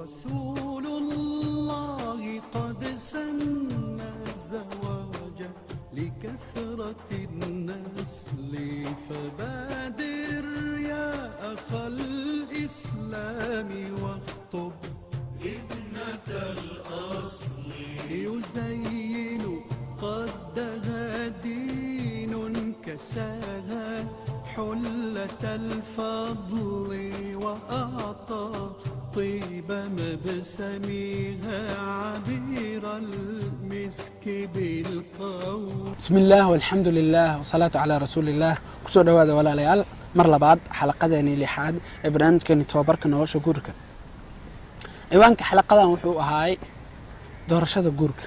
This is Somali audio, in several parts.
رسول الله قد سن الزواج لكثرة النسل، فبادر يا أخ الإسلام واخطب ابنة الأصل. يزين قدها دين كساها حلة الفضل، وأعطى طيب مبسمها عبير المسك بالقول. Bismi illaah, walxamdu lilah, wasalaatu calaa rasuuliillaah. Kusoo dhawaada, walaalayaal, mar labaad xalaqadeeni lixaad ee barnaamijkeeni tobabarka nolosha guurka. Ciwaanka xalaqadan wuxuu ahaay doorashada guurka,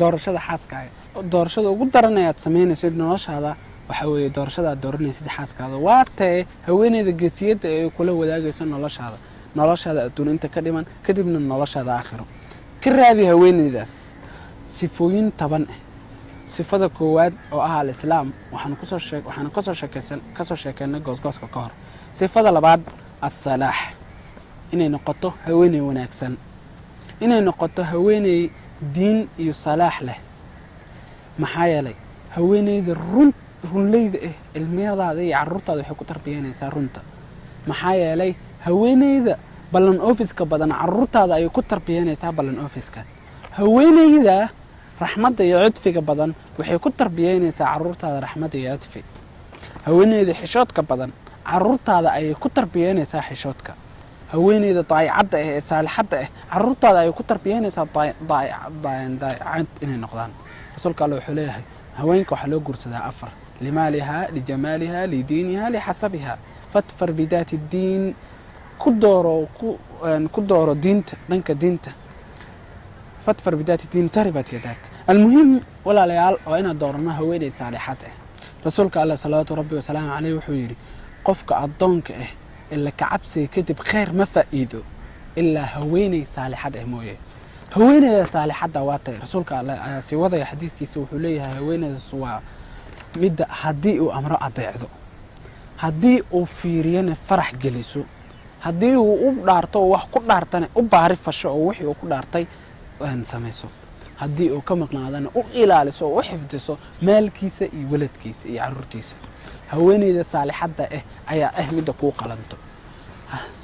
doorashada xaaskaaga. Doorashada ugu daran ee aad samaynaysid noloshaada waxaa weeye doorashada aad dooranaysid xaaskaada. Waa tee haweeneyda geesiyadda ee kula wadaagayso noloshaada, noloshaada adduun inta ka dhiman, kadibna noloshaada aakhiro? Ka raadi haweeneydaas sifooyin 10 ah. Sifada koowaad oo ah alislaam waxaanu kusoo shee waxaanu kasoo sheekeysan kasoo sheekeynay goosgooska ka hor. Sifada labaad, assalaax, inay noqoto haweeney wanaagsan, inay noqoto haweeney diin iyo salaax leh. Maxaa yeelay, haweeneyda runleyda ah ilmiyadaada iyo carruurtaada waxay ku tarbiyanaysaa runta. Maxaa yeelay, haweeneyda ballan oofiska badan carruurtaada ayay ku tarbiyanaysaa ballan oofiskaas. Haweeneyda raxmadda iyo cidfiga badan waxay ku tarbiyeynaysaa carruurtaada raxmadda iyo cidfi. Haweeneyda xishoodka badan carruurtaada ayay ku tarbiyeynaysaa xishoodka. Haweeneyda daayicadda ah ee saalixadda ah carruurtaada ayay ku tarbiyeynaysaa daayicad inay noqdaan. Rasuulka Alle wuxuu leeyahay: haweenka waxaa loo guursadaa afar: limaaliha, lijamaaliha, lidiiniha, lixasabiha. Fadfar bidaati diin, ku dooro ku dooro diinta, dhanka diinta. Fadfar bidaati diin taribat yadaak. Almuhim, walaalayaal, waa inaad doorano haweeney saalixad ah. Rasuulka Alle, salawaatu rabbi wasalaamu caleyh, wuxuu yidhi: qofka addoonka ah ee la kacabsiga kadib khayr ma faa'iido ilaa haweeney saalixad ah mooye. Haweeneyda saalixadda waa tay? Rasuulka Alle ayaa sii wadaya xadiiskiisa, wuxuu leeyahay: haweeneydaas waa midda haddii uu amro adeecdo, haddii uu fiiriyana farax geliso, haddii uu u dhaarto oo wax ku dhaartana u baari fasho oo wixii uu ku dhaartay samayso, haddii uu ka maqnaadana u ilaaliso oo u xifdiso maalkiisa iyo waladkiisa iyo carruurtiisa. Haweeneyda saalixadda ah ayaa ah midda kuu qalanto.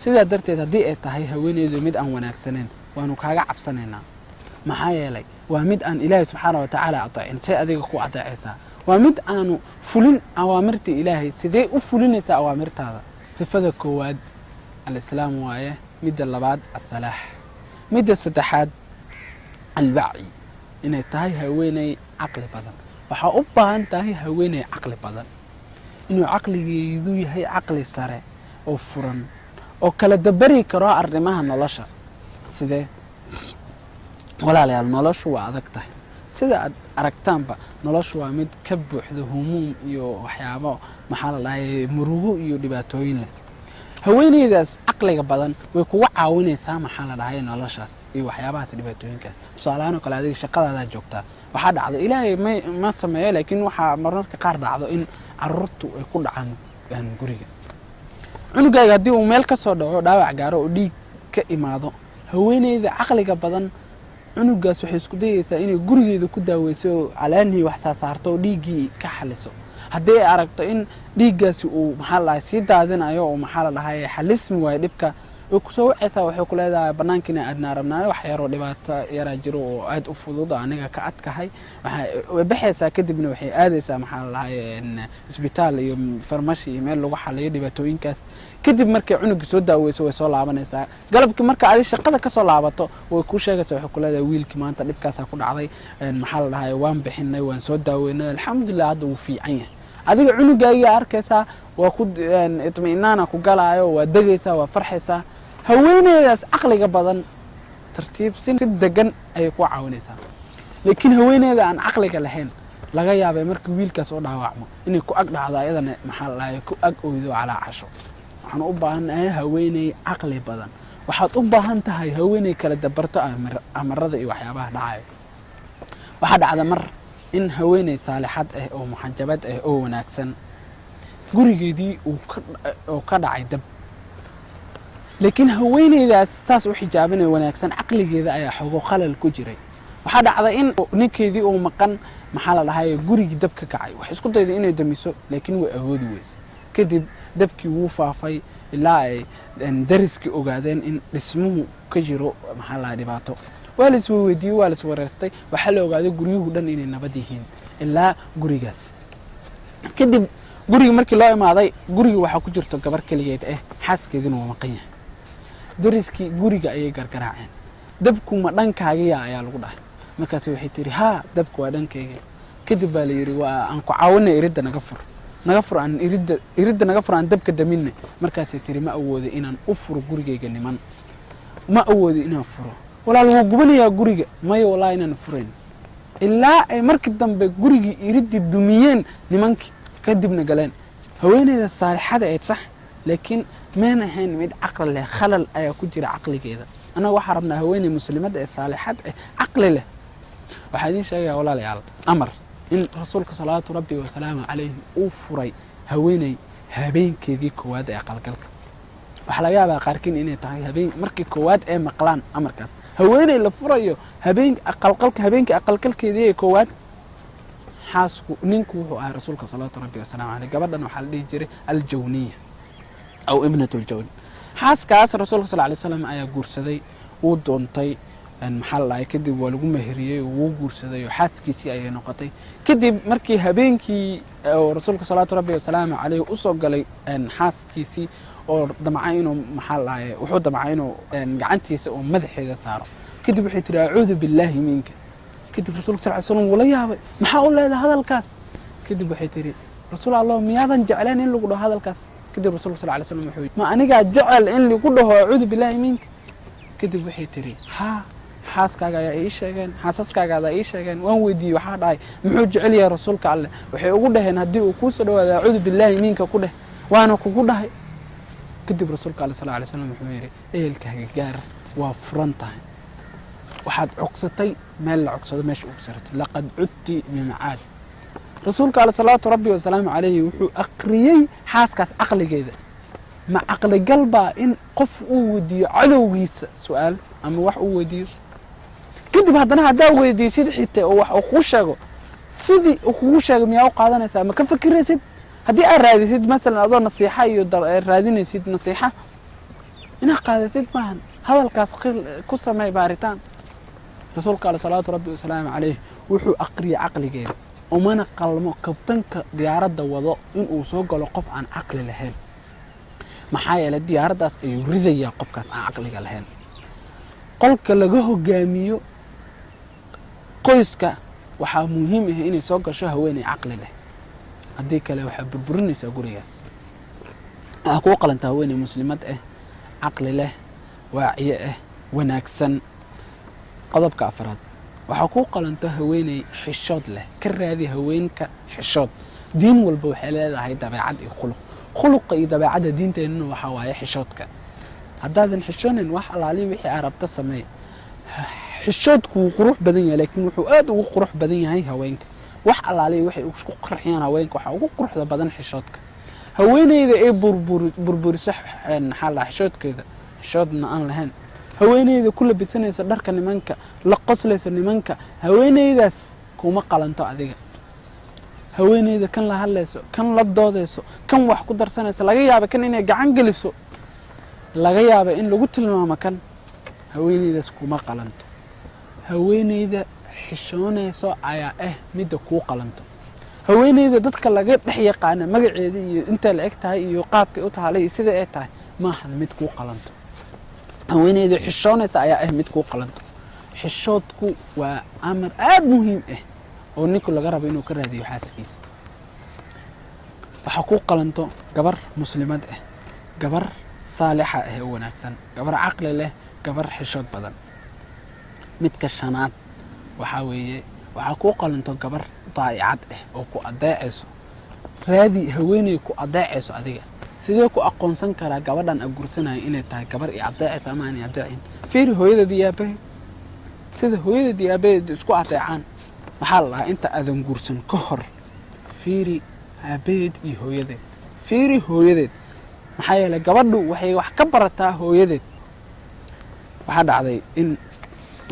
Sidaa darteed, haddii ay tahay haweeneydu mid aan wanaagsanayn, waanu kaaga cabsanaynaa. Maxaa yeelay, waa mid aan Ilaahay subxaana wa tacaala adeecin, see adiga ku adeecaysaa? Waa mid aanu fulin awaamirtii Ilaahay, sidee u fulinaysaa awaamirtaada? Sifada koowaad alislaam waaye. Midda labaad, assalaax. Midda saddexaad, alwacyi, inay tahay haweeney caqli badan. Waxaa u baahan tahay haweeney caqli badan, inuu caqligeedu yahay caqli sare oo furan oo kala dabari karo arrimaha nolosha. Sidee, walaalayaal? Noloshu waa adag tahay. Sida aad aragtaanba, noloshu waa mid ka buuxda humuum iyo waxyaabo, maxaa la dhahay, murugo iyo dhibaatooyin leh. Haweeneydaas caqliga badan way kuga caawinaysaa, maxaa la dhahay, noloshaas iyo waxyaabahaas, dhibaatooyinkaas. Tusaalahaan oo kale, adiga shaqadaadaa joogtaa, waxaa dhacda, Ilaahay ma sameeyo, laakiin waxaa mararka qaar dhacdo in caruurtu ay ku dhacaan guriga. Cunugaaga haddii uu meel ka soo dhaco, dhaawac gaaro oo dhiig ka imaado, haweeneyda caqliga badan cunugaas waxay isku dayeysaa inay gurigeeda ku daaweyso oo calaanihii wax saasaarto oo dhiiggii ka xaliso. Haddii ay aragto in dhiiggaasi uu, maxaa la dhahay, sii daadinayo oo, maxaa la dhahay, xalismi waayo dhibka, way kusoo wacaysaa. Waxay ku leedahay: banaankiina aadnaa rabnaa, wax yaroo dhibaato yaraa jiro oo aad u fudud oo aniga ka adkahay. Way baxaysaa, kadibna waxay aadaysaa, maxaa la dhahay, isbitaal iyo farmashi iyo meel lagu xaliyo dhibaatooyinkaas. Kadib markay cunuga soo daaweyso, way soo laabanaysaa galabkii. Marka adi shaqada kasoo laabato, way kuu sheegaysaa. Waxay ku leedahay: wiilkii maanta dhibkaasaa ku dhacday, maxaa la dhahay, waan bixinay, waan soo daaweynay, alxamdulilah, hadda wuu fiican yahay. Adiga cunugaagiyaa arkaysaa, waa ku itmi'naana ku galaayo, waa degaysaa, waa farxaysaa. Haweeneydaas caqliga badan tartiib si degan ayay ku caawinaysaa. Laakiin haweeneyda aan caqliga lahayn, laga yaabay markii wiilkaas oo dhaawacmo inay ku ag dhacdo, ayadana, maxaa la dhahay, ku ag oydo, calaa casho. Waxaan u baahannahay haweeney caqli badan. Waxaad u baahan tahay haweeney kala dabarto amarada iyo waxyaabaha dhacayo. Waxaa dhacda mar in haweeney saalixad ah oo muxajabad ah oo wanaagsan gurigeedii uu ka dhacay dab. Laakiin haweeneydaas saas u xijaabanay wanaagsan, caqligeeda ayaa xogo khalal ku jiray. Waxaa dhacday in ninkeedii uu maqan, maxaa la dhahay, gurigii dab ka kacay. Waxay isku dayday inay damiso, laakiin way awoodi weysay. Kadib dabkii wuu faafay ilaa ay dariskii ogaadeen in dhismuhu ka jiro, maxaa la dhahay, dhibaato. Waa la isweydiiyey, waa la iswareystay. Waxaa la ogaaday guryuhu dhan inay nabad yihiin ilaa gurigaas. Kadib gurigii markii loo imaaday, gurigii waxaa ku jirto gabar keligeed ah, xaaskeeduna waa maqan yahay. Dariskii guriga ayay gargaraaceen. "Dabku ma dhankaagiya?" ayaa lagu dhahay. Markaas waxay tiri, "Haa, dabku waa dhankayga." Kadib baa la yidhi, "Waa aan ku caawinay, iridda naga fur, naga fur, aan iridda naga fur, aan dabka daminay." Markaasay tiri, "Ma awoodo inaan u furo gurigayga niman, ma awoodo inaan furo. Walaal, wuu gubanayaa guriga." "Maya, wallahi inaan furayn." Ilaa ay markii dambe gurigii iriddii dumiyeen nimankii, kadibna galeen. Haweeneyda saalixada ayd sax, laakiin mayn ahayn mid caqli leh. Khalal ayaa ku jira caqligeeda. Annaga waxaa rabnaa haweeney muslimada ee saalixad eh, caqli leh. Waxaa idiin sheegaya, walaalayaal, amar in rasuulka salawaatu rabbi wasalaamu calayhi uu furay haweeney habeenkeedii koowaad ee aqalgalka. Waxaa laga yaabaa qaarkiin inay tahay habeen markii koowaad ee maqlaan amarkaas, haweeney la furayo habeen aqalqalka, habeenkii aqalgalkeedii ee koowaad. Xaasku ninku wuxuu ahaa rasuulka salawaatu rabbi wasalaamu caleyh. Gabadhan waxaa la dhihi jiray Aljawniya aw ibnat ljawni. Xaaskaas rasuulka sal lay slam ayaa guursaday, wuu doontay, maxaa la dhahay, kadib waa lagu meheriyey oo wuu guursaday oo xaaskiisii ayay noqotay. Kadib markii habeenkii oo rasuulka salawaatu rabbi wasalaamu caleyh usoo galay xaaskiisii oo damcay inuu, maxaa la dhahay, wuxuu damcay inuu gacantiisa uu madaxeeda saaro. Kadib waxay tiri, "Acuudu billaahi minka." Kadib rasuulka sal ly slam wuu la yaabay. "Maxaa u leedahay hadalkaas?" Kadib waxay tiri, "Rasuul Allah, miyaadan jecleen in lagu dhaho hadalkaas?" Kadib rasuulka sal lay slam wuxuu yidhi, "Ma anigaa jecel in lagu dhaho acuudu billaahi minka?" Kadib waxay tiri, "Haa, xaaskaaga ayaa ii sheegeen, xaasaskaaga ayaa ii sheegeen. Waan weydiiyey, waxaa dhahay, muxuu jecel yahay rasuulka Alleh? Waxay ugu dhaheen, haddii uu kuu soo dhawaado, acuudu billaahi minka ku dheh. Waana kugu dhahay." Kadib rasuulka alle sal lay slam wuxuu yidhi, "Ehelkaaga gaar, waa furan tahay. Waxaad cogsatay meel la cogsado meesha ugu saratay. Laqad cudti bimacaad." Rasuulka alle salawaatu rabbi wasalaamu calayhi wuxuu aqriyey xaaskaas caqligeeda. Ma caqligal baa in qof uu weydiiyo cadowgiisa su-aal ama wax uu weydiiyo? Kadib haddana haddaa weydiisid xite oo wax uu kuu sheego, sidii uu kugu sheegay miyaa u qaadanaysaa? Ma ka fakiraysid? Haddii aad raadisid masalan adoo nasiixa iyo raadinaysid nasiixa, inaad qaadasid maahan. Hadalkaas ku samey baaritaan. Rasuulka ale salawaatu rabbi wasalaamu calayh wuxuu aqriyay caqligeeda. Umana qalmo kabtanka diyaaradda wado inuu soo galo qof aan caqli lahayn. Maxaa yeelay, diyaaraddaas ayuu ridayaa qofkaas aan caqliga lahayn. Qolka laga hogaamiyo qoyska waxaa muhiim ah inay soo gasho haweeney caqli leh. Haddii kale waxaa burburinaysaa gurigaas. Waxaa kuu qalanta haweeney muslimad ah, caqli leh, waaciye ah, wanaagsan. Qodobka afraad, waxaa kuu qalanto haweeney xishood leh. Ka raadi haweenka xishood. Diin walba waxay leedahay dabeecad iyo khuluq. Khuluqa iyo dabeecadda diinteennuna waxaa waaye xishoodka. Haddaadan xishoonayn, wax alaalihi wixii aa rabta sameey. Xishoodku wuu qurux badan yahay, laakiin wuxuu aad ugu qurux badan yahay haweenka. Wax alaalihi waxay isku qarxiyaan haweenka, waxaa ugu quruxda badan xishoodka. Haweeneyda ee burburiso, maxaa la, xishoodkeeda, xishoodna aan lahayn, haweeneyda ku labisanaysa dharka nimanka, la qoslaysa nimanka, haweeneydaas kuma qalanto adiga. Haweeneyda kan la hadlayso, kan la doodayso, kan wax ku darsanaysa, laga yaaba kan inay gacan geliso, laga yaaba in lagu tilmaamo kan, haweeneydaas kuma qalanto. Haweeneyda xishoonayso ayaa ah midda kuu qalanto. Haweeneyda dadka laga dhex yaqaana magaceeda iyo inta la eg tahay iyo qaabkay u tahalay iyo sida ay tahay maahan mid kuu qalanto. Haweeneyda xishoonaysa ayaa ah mid kuu qalanto. Xishoodku waa amar aada muhiim ah oo ninku laga rabo inuu ka raadiyo xaaskiisa. Waxaa kuu qalanto gabar muslimad ah, gabar saalixa ah oo wanaagsan, gabar caqli leh, gabar xishood badan. Midka shanaad waxaa weeye, waxaa kuu qalanto gabar daa'icad ah oo ku adeecayso. Raadi haweeney ku adeecayso adiga. Sidee ku aqoonsan karaa gabadhan a gursanayo inay tahay gabar i adeecaysa ama aan i adeecin? Fiiri hooyadeed iyo aabaheed, sida hooyadeed iyo aabaheed isku adeecaan. Waxaa la dhahaa, inta aadan guursan ka hor fiiri aabaheed iyo hooyadeed, fiiri hooyadeed. Maxaa yeelay, gabadhu waxay wax ka barataa hooyadeed. Waxaa dhacday in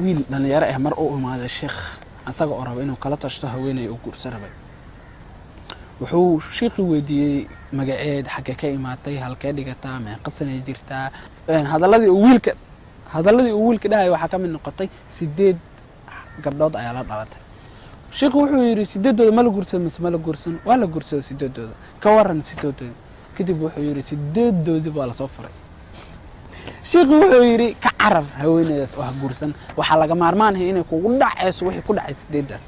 wiil dhalinyaro ah mar u imaaday sheekh, asaga oo raba inuu kala tashto haweeney uu guursa rabay. Wuxuu shiikhii weydiiyey magaceed, xaggee ka imaatay, halkee dhigataa, meeqa sanay jirtaa. Hadalladii uu wiilka dhahaya waxaa ka mid noqotay 8 gabdhood ayaa la dhalatay. Shiikhu wuxuu yidhi, "Sideedooda ma la guursado mise ma la guursan?" "Waa la guursado sideedooda." "Ka waran sideedooda?" Kadib wuxuu yidhi, "Sideedoodii baa lasoo furay." Shiikhu wuxuu yidhi, "Ka carar haweeneydaas oo ha guursan. Waxaa laga maarmaanaya inay kugu dhacayso wixii ku dhacay sideeddaas."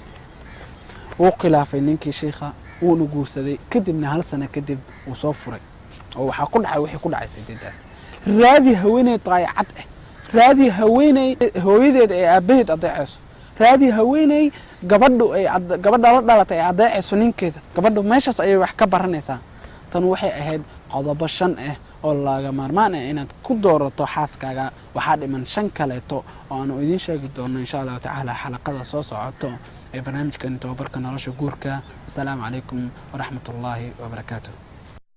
Wuu khilaafay ninkii shiikha, wuuna guursaday. Kadibna hal sano kadib wuu soo furay, oo waxaa ku dhacay wixii ku dhacay sideeddaas. Raadi haweeney daayacad ah, raadi haweeney hooyadeed ee aabbaheed adeecayso, raadi haweeney gabadhu ay gabadha la dhalatay ay adeecayso ninkeeda. Gabadhu meeshaas ayay wax ka baranaysaa. Tan waxay ahayd qodobo shan ah oo laga maarmaan ah inaad ku doorato xaaskaaga. Waxaa dhiman shan kaleeto oo aanu idiin sheegi doono, insha Allahu tacaala, xalaqada soo socoto ee barnaamijkan tababarka nolosha guurka. Asalaamu calaykum waraxmat ullaahi wabarakaatuh.